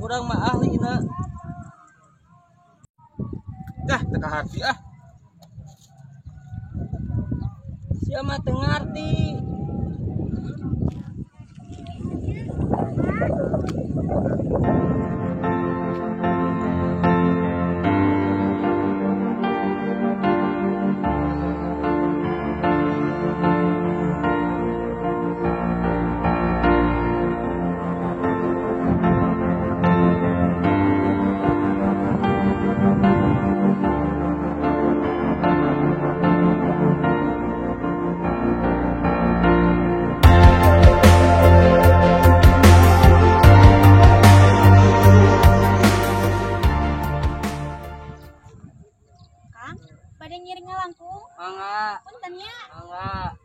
Urang mah ahlina. Dah teu kaharti ah. Sia mah teu ngarti. Mangga. Punten nya. Mangga.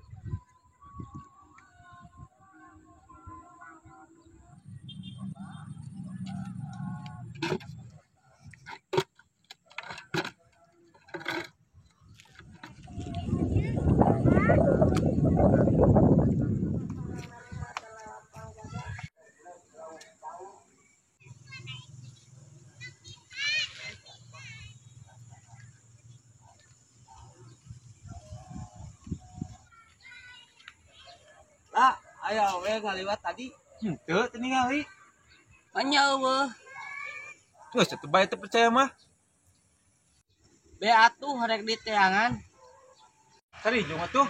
Lah, aya we ngaliwat tadi. Henteu teu ningali. Manya eueuh. Geus teu bae teu percaya mah. Be atuh rek diteangan. Cari jeung atuh.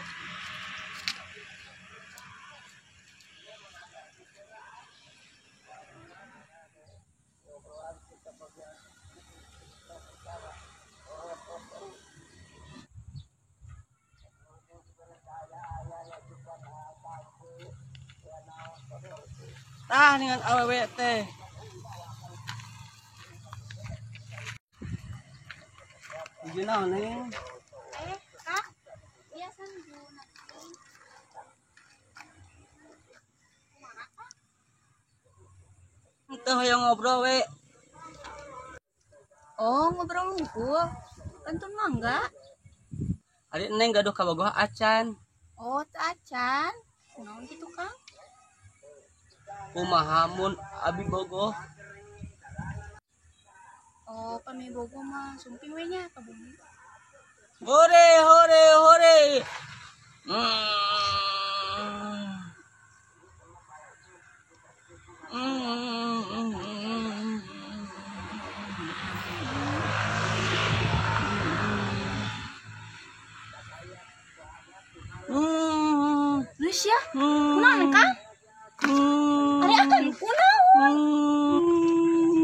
Tah dengan awewe teh. Nuju naon neng? Kak, biasa nuju naon? Kumaha Kak? Henteu hoyong ngobrol we. Oh, ngobrol hungkul. Pantun mangga. Ari neng gaduh kabogoh acan. Oh, teu acan. Kunaon kitu Kang? Kumaha mun abi bogoh? Oh, pami bogoh mah sumping we nya ka bumi. Hore hore hore. Geus ya. Kunaon Kang? Ari akan kunaon?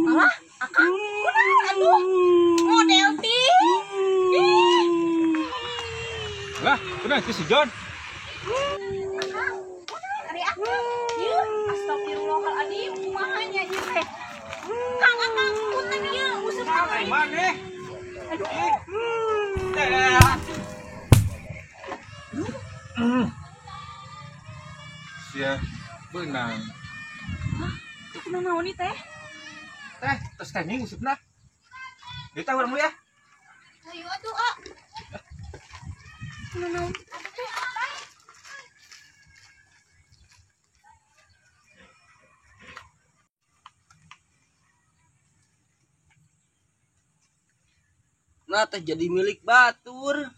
Alah, akang kunaon atuh? Model ti. Lah, kunaon si John? Akang, kunaon ari akang? Ieu astagfirullahaladzim, kumaha nya ieu teh? Kang akang punten ieu useup Ai maneh? Aduh. Sia beunang. Hah? Itu kunaon ieu teh? Teh, tos kenging usupna. Deui tah urang ya. Ayo atuh, ah. Kunaon atuh teh? Nah teh jadi milik batur.